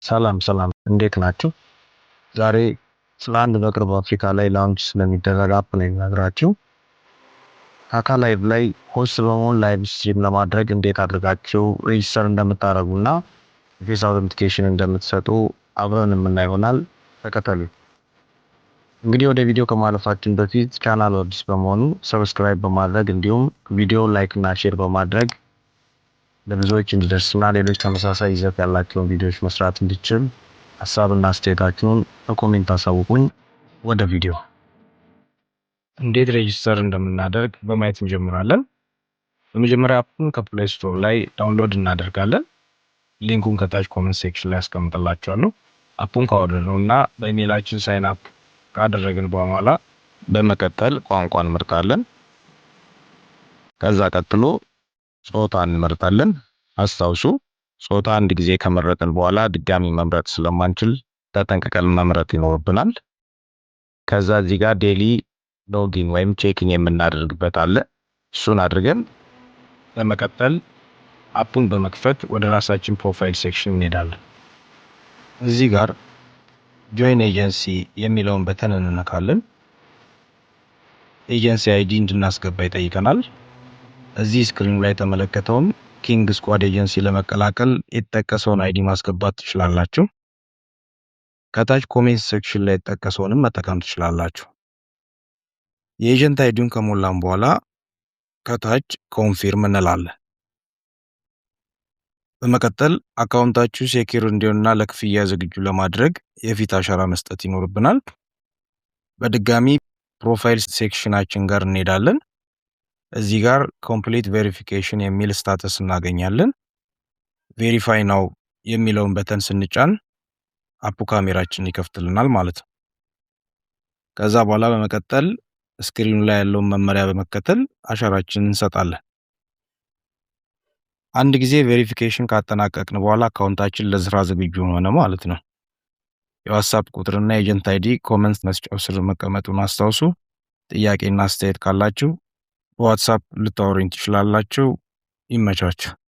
ሰላም ሰላም፣ እንዴት ናችሁ? ዛሬ ስለ አንድ በቅርቡ አፍሪካ ላይ launch ስለሚደረግ app ነው የምነግራችሁ። ካካ ላይቭ ላይ host በመሆን live stream ለማድረግ እንዴት አድርጋችሁ register እንደምታደርጉ እና face authentication እንደምትሰጡ አብረን የምናይ ይሆናል። ተከተሉ። እንግዲህ ወደ ቪዲዮ ከማለፋችን በፊት ቻናሉ አዲስ በመሆኑ subscribe በማድረግ፣ እንዲሁም ቪዲዮ like እና share በማድረግ ለብዙዎች እንዲደርስና ሌሎች ተመሳሳይ ይዘት ያላቸውን ቪዲዮዎች መስራት እንዲችል ሀሳብና አስተያየታችሁን በ comment አሳውቁኝ። ወደ ቪዲዮ። እንዴት register እንደምናደርግ በማየት እንጀምራለን። በመጀመሪያ app ኡን ከ Play Store ላይ download እናደርጋለን። Link ኡን ከታች comment section ላይ አስቀምጥላችኋለሁ። App ኡን ካወረድነው እና በ email ኣችን sign up ካደረግን በኋላ በመቀጠል ቋንቋ እንመርጣለን። ከዛ ቀጥሎ ጾታ እንመርጣለን። አስታውሱ፣ ጾታ አንድ ጊዜ ከመረጥን በኋላ ድጋሚ መምረጥ ስለማንችል ተጠንቅቀን መምረጥ ይኖርብናል። ከዛ እዚህ ጋር daily login ወይም check-in የምናደርግበት አለ። እሱን አድርገን በመቀጠል app ኡን በመክፈት ወደ ራሳችን profile section እንሄዳለን። እዚህ ጋር join agency የሚለውን button እንነካለን። Agency ID እንድናስገባ ይጠይቀናል። እዚህ screen ኑ ላይ የተመለከተውን King Squad Agency ለመቀላቀል የተጠቀሰውን ID ማስገባት ትችላላችሁ። ከታች comment section ላይ የተጠቀሰውንም መጠቀም ትችላላችሁ። የ agent ID ውን ከሞላን በኋላ ከታች confirm እንላለን። በመቀጠል account ኣችሁ secure እንዲሆንና ለክፍያ ዝግጁ ለማድረግ የፊት አሻራ መስጠት ይኖርብናል። በድጋሚ profile section ኣችን ጋር እንሄዳለን። እዚህ ጋር complete verification የሚል status እናገኛለን። Verify now የሚለውን button ስንጫን app ኡ ካሜራችንን ይከፍትልናል ማለት ነው። ከዛ በኋላ በመቀጠል screen ኑ ላይ ያለውን መመሪያ በመከተል አሻራችንን እንሰጣለን። አንድ ጊዜ verification ካጠናቀቅን በኋላ account ኣችን ለስራ ዝግጁ ሆነ ማለት ነው። የ WhatsApp ቁጥርና የ agent ID comment መስጫው ስር መቀመጡን አስታውሱ። ጥያቄና አስተያየት ካላችሁ በ WhatsApp ልታወሩኝ ትችላላችሁ። ይመቻችሁ።